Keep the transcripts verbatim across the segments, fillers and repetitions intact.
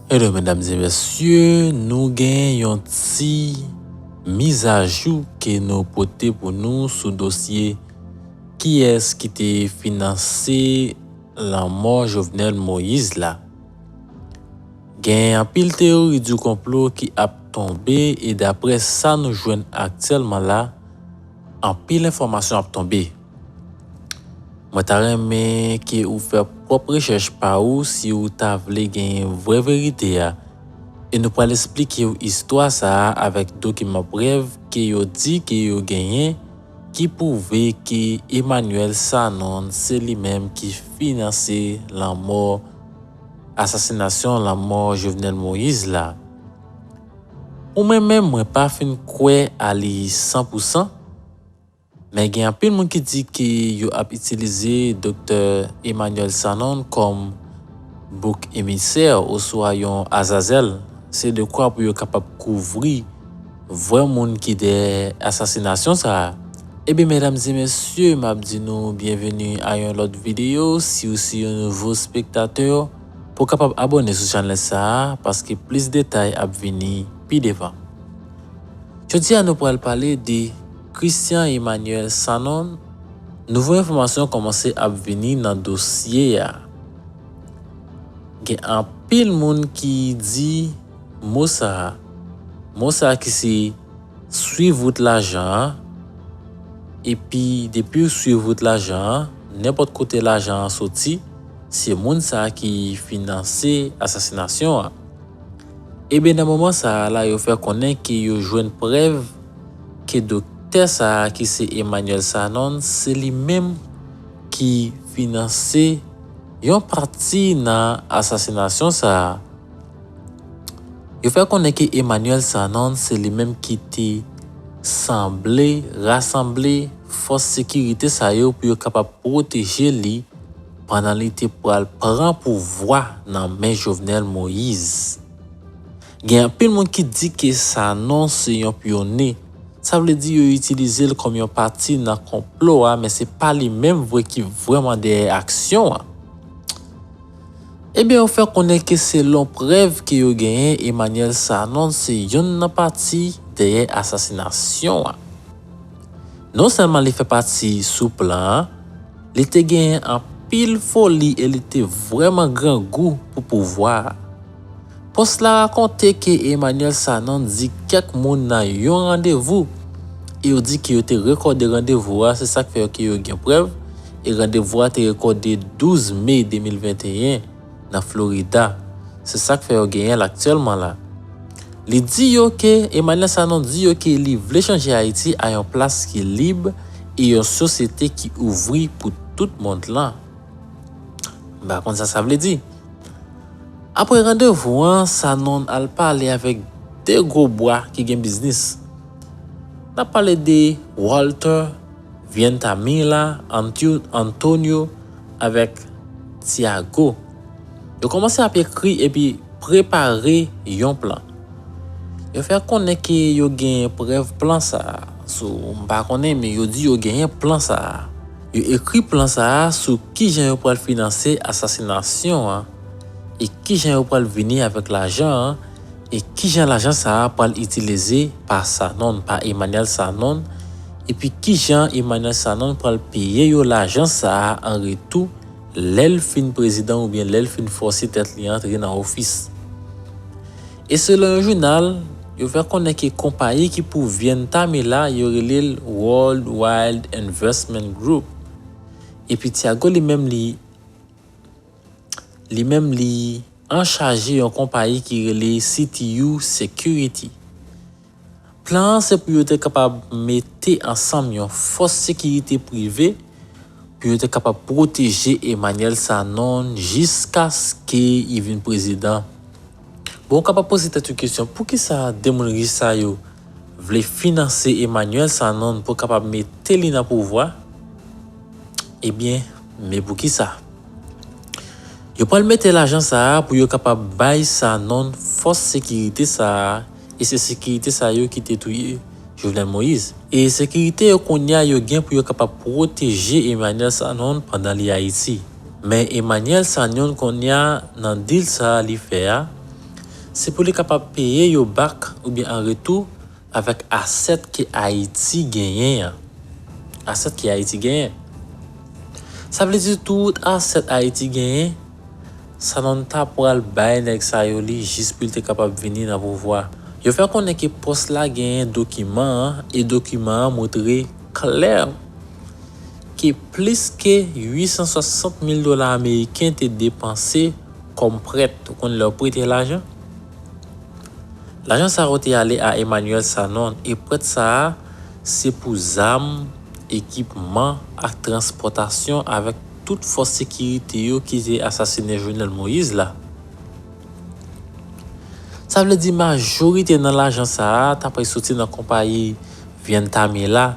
Hello, medam e mesye, nou gen yon ti mizajou ke nou pote pou nou sou dosye kiyès ki te finanse lanmò Jovenel Moïse la. Gen anpil teyori di konplo ki ap tonbe e daprè sa nou jwenn aktyèlman la, anpil enfòmasyon ap tonbe. Mwen ta renmen ke ou fè pwòp rechèch pa ou si ou ta vle gen vrè verite a. E nou pral esplike w istwa sa a avèk dokiman prèv ke yo di ke yo genyen ki pwouve ke Emmanuel Sanon se li menm ki finanse lanmò, asasinasyon lanmò Jovenel Moïse la. Pou mwen menm, mwen pa fin kwè a li san pou san. Men gen anpil moun ki di ke yo ap itilize Doktè Emmanuel Sanon kòm bouk emisè oswa yon Azazèl. Se dekwa pou yo kapab kouvri vrè moun ki dèyè asasinasyon sa a. Ebyen, medam e mesye, m ap di nou byenveni a yon lòt videyo. Si w se yon nouvo spektatè, pou w kapab abòne sou chanèl sa a, paske plis detay ap vini pi devan. Jodi a, nou pral pale de Christian Emmanuel Sanon. Nouvo enfòmasyon kòmanse ap vini nan dosye a. Gen anpil moun ki di mo sa a. Mo sa a ki se swiv wout lajan an. Epi, depi w swiv wout lajan an, nenpòt kote lajan an soti, se moun sa a ki finanse asasinasyon an. Ebyen, nan moman sa a la, yo fè konnen ke yo jwenn prèv ke doktè sa a, ki se Emmanuel Sanon, se li menm ki finanse yon pati nan asasinasyon sa a. Yo fè konnen ke Emmanuel Sanon se li menm ki te sanble, rasanble fòs sekirite sa yo pou yo kapab pwoteje li pandan li te pral pran pouvwa nan men Jovenel Moïse. Gen anpil moun ki di ke Sanon se yon pyone. Sa vle di yo itilize l kòm yon pati nan konplo a, men se pa li menm vre ki vrèman dèyè aksyon an. Ebyen, yo fè konnen ke selon prèv ke yo genyen, Emmanuel Sanon se youn nan pati dèyè asasinasyon an. Non sèlman li fè pati sou plan an, li te genyen anpil foli e li te vrèman grangou pou pouvwa a. Pòs la rakonte ke Emmanuel Sanon di kèk moun nan yon randevou, e yo di ke yo te rekòde randevou a, se sa k fè ke yo gen prèv, e randevou a te rekòde douz me de mil venteyen nan Florida. Se sa k fè yo genyen l aktyèlman la. Li di yo ke, Emmanuel Sanon di yo ke li vle chanje Ayiti a yon plas ki lib e yon sosyete ki ouvri pou tout mond lan. M pa konn sa sa vle di. Apre randevou an, Sanon al pale avèk de gwo bwa ki gen biznis. N ap pale de Walter, Vienta Mila, Antio-, Antonio avèk Tiago. Yo kòmanse ap ekri epi prepare yon plan. Yo fè konnen ke yo gen prèv plan sa a. So, m pa konnen, men yo di yo genyen plan sa a. Yo ekri plan sa a sou kijan yo pral finanse asasinasyon an, e kijan yo pral vini avèk lajan an, e kijan lajan sa a pral itilize pa Sanon, pa Emmanuel Sanon, epi kijan Emmanuel Sanon pral peye yo lajan sa a an retou lè l fin prezidan oubyen lè l fin fòse tèt li antre nan ofis. E selon yon jounal, yo fè konnen ke konpayi ki pou Vienta Mila, yo rele l Worldwide Investment Group. Epi Tiago li menm li, li menm li anchaje yon konpayi ki rele C T U Security. Plan an se pou yo te kapab mete ansanm yon fòs sekirite prive pou yo te kapab pwoteje Emmanuel Sanon jiskaske li vin prezidan. Bon, ou kapab poze tèt ou kesyon, poukisa de moun rich sa yo vle finanse Emmanuel Sanon pou kapab mete li nan pouvwa? Ebyen, men poukisa. Yo pral mete lajan sa a pou yo kapab bay Sanon fòs sekirite sa a, e se sekirite sa yo ki te touye Jovenel Moïse. E sekirite yo kounye a yo gen pou yo kapab pwoteje Emmanuel Sanon pandan li Ayiti. Men Emmanuel Sanon kounye a nan dil sa a li fè a, se pou li kapab peye yo back oubyen an retou avèk asèt ke Ayiti genyen an. Asèt ke Ayiti genyen. Sa vle di tout asèt Ayiti genyen, Sanon ta pral bay nèg sa yo li jis pou l te kapab vini nan pouvwa. Yo fè konnen ke pòs la genyen dokiman an, e dokiman an montre klè ke plis ke uit san swasant mil dola ameriken te depanse kòm prèt. Ou konn lè yo prete lajan? Lajan sa yo te ale a Emmanuel Sanon, e prèt sa a se pou zam, ekipman ak transpòtasyon avèk tout fòs sekirite yo ki te asasinen Jovenel Moïse la. Sa vle di majorite nan lajan sa a ta pral soti nan konpayi Vyenn Tami la,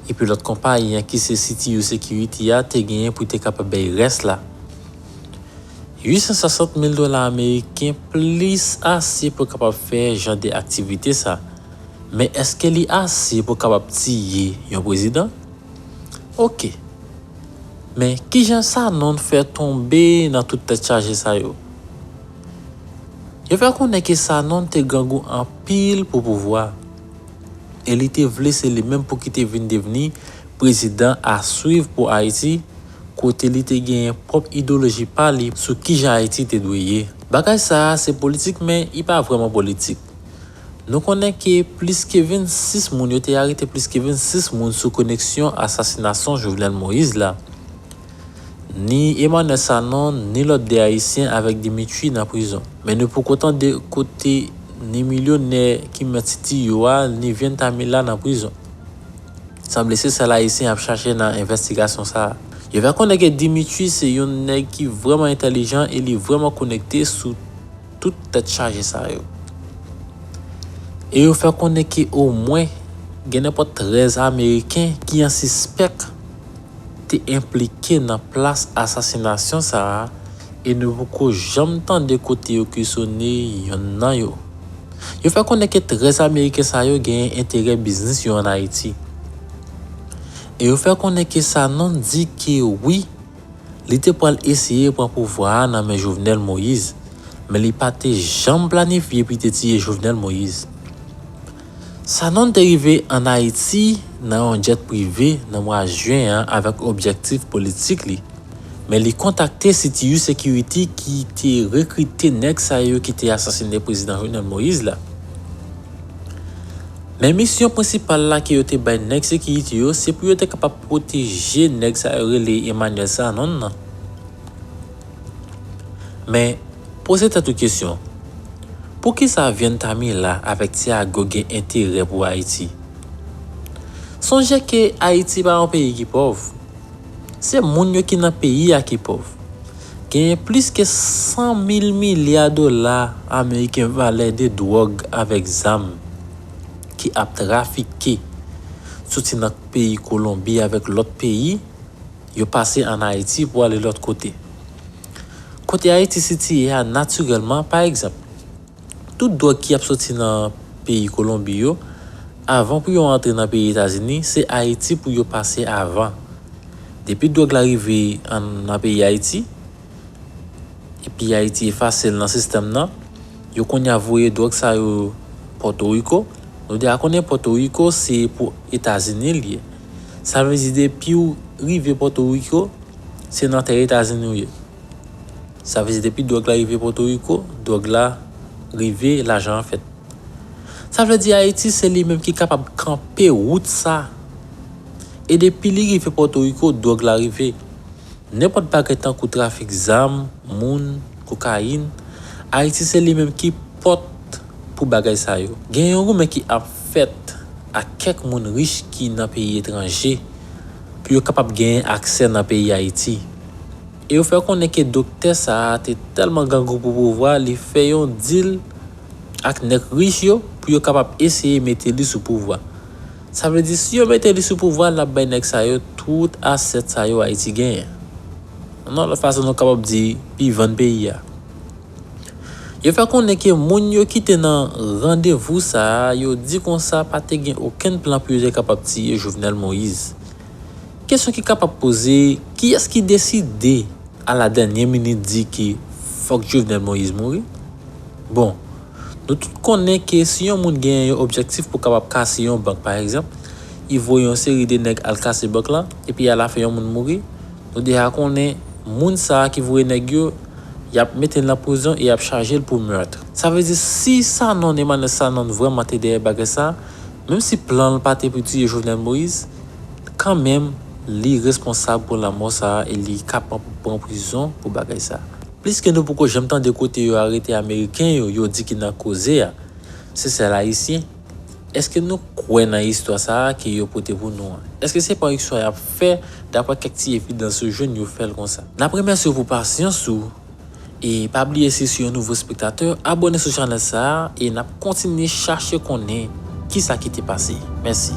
epi lòt konpayi an ki se C T U Security a te genyen pou te kapab bay rès la. Uit san swasant mil dola ameriken plis ase pou kapab fè jan de aktivite sa. Men èske li ase pou kapab tiye yon prezidan? Oke. Men kijan Sanon fè tonbe nan tout tèt chaje sa yo? Yo fè konnen ke Sanon te grangou anpil pou pouvwa. E li te vle se li menm pou ki te vin devni prezidan a swiv pou Ayiti, kote li te genyen pwòp idewoloji pa li sou kijan Ayiti te dwe ye. Bagay sa a se politik, men li pa vrèman politik. Nou konnen ke plis ke vennsis moun, yo te arete plis ke vennsis moun sou koneksyon asasinasyon Jovenel Moïse la. Ni Emmanuel Sanon, ni lòt de Ayisyen avèk Dimitri nan prizon. Men nou poko tande kote ni milyonè ki mèt C T U a, ni Vyenn Tami la nan prizon. Sanble se sèl Ayisyen ap chache nan envèstigasyon sa a. Yo fè konnen ke Dimitri se yon nèg ki vrèman entèlijan e li vrèman konekte sou tout tèt chaje sa yo. E yo fè konnen ke omwen gen nenpòt trèz Ameriken ki an sispèk te enplike nan plas asasinasyon sa a, e nou poko janm tande kote yo kesyone yonn nan yo. Yo fè konnen ke trèz Ameriken sa yo genyen enterè biznis yo ann Ayiti. E yo fè konnen ke Sanon di ke wi, li te pral eseye pran pouvwa a nan men Jovenel Moïse, men li pa te janm planifye pou li te tiye Jovenel Moïse. Sanon te rive ann Ayiti nan yon djèt prive nan mwa jen an avèk objektif politik li, men li kontakte C T U Security ki te rekrite nèg sa yo ki te asasinen prezidan Jovenel Moïse la. Men misyon prensipal la ke yo te bay nèg sekirite yo, se pou yo te kapab pwoteje nèg sa yo rele Emmanuel Sanon nan. Men, poze tèt ou kesyon, poukisa Vyenn Tami la avèk Tiago gen enterè pou Ayiti? Sonje ke Ayiti pa yon peyi ki pòv. Se moun yo ki nan peyi a ki pòv. Genyen plis ke san mil milya dola ameriken valè de dwòg avèk zam ki ap trafike soti nan peyi Kolonbi avèk lòt peyi, yo pase ann Ayiti pou ale lòt kote. Kote Ayiti sitiye a, natirèlman, pa egzanp, tout dwòg ki ap soti nan peyi Kolonbi yo, avan pou yo antre nan peyi Etazini, se Ayiti pou yo pase avan. Depi dwòg la rive ann, nan peyi Ayiti, epi Ayiti efase l nan sistèm nan, yo kounye a voye dwòg sa yo Pòtoriko. Nou deja konnen Pòtoriko se pou Etazini l ye. Sa vle di depi w rive Pòtoriko, se nan tè Etazini w ye. Sa vle di depi dwòg la rive Pòtoriko, dwòg la rive, lajan an fèt. Sa vle di Ayiti se li menm ki kapab kanpe wout sa. E depi li rive Pòtoriko, dwòg la rive. Nenpòt bagay tankou trafik zam, moun, kokayin, Ayiti se li menm ki pòt pou bagay sa yo. Gen yon rimè ki ap fèt ak kèk moun rich ki nan peyi etranje pou yo kapab genyen aksè nan peyi Ayiti. E yo fè konnen ke doktè sa a te tèlman grangou pou pouvwa, li fè yon dil ak nèg rich yo pou yo kapab eseye mete li sou pouvwa. Sa vle di, si yo mete li sou pouvwa, l ap bay nèg sa yo tout asèt sa yo Ayiti genyen. Nan lòt fason, nou kapab di, li vann peyi a. Yo fè konnen ke moun yo ki te nan randevou sa a, yo di konsa pa te gen okenn plan pou yo te kapab tiye Jovenel Moïse. Kesyon ki kapab poze, kiyès ki deside a la dènye minit di ke fòk Jovenel Moïse mouri? Bon, Nou tout konnen ke si yon moun genyen yon objektif pou kapab kase yon bank, pa egzanp, li voye yon seri de nèg al kase bank lan, epi alafen yon moun mouri, nou deja konnen moun sa a ki voye nèg yo, y ap mete l nan prizon e y ap chaje l pou meurtre. Sa vle di, si Sanon, Emmanuel Sanon vrèman te dèyè bagay sa a, menm si plan l pa te pou tiye Jovenel Moïse, kanmenm, li responsab pou lanmò sa a e li kapab pran prizon pou bagay sa a. Pliske nou poko janm tande kote yo arete Ameriken yo, yo di ki nan koze a, se sèl Ayisyen. Èske nou kwè nan istwa sa a ke yo pote pou nou an? Èske se pa istwa y ap fè, daprè kèk ti evidans yo jwenn, yo fè l konsa? N ap remèsye w pou pasyans ou, e pa bliye si se yon nouvo espektatè, abòne sou chanèl sa a, e n ap kontinye chache konnen kisa ki te pase. Mèsi.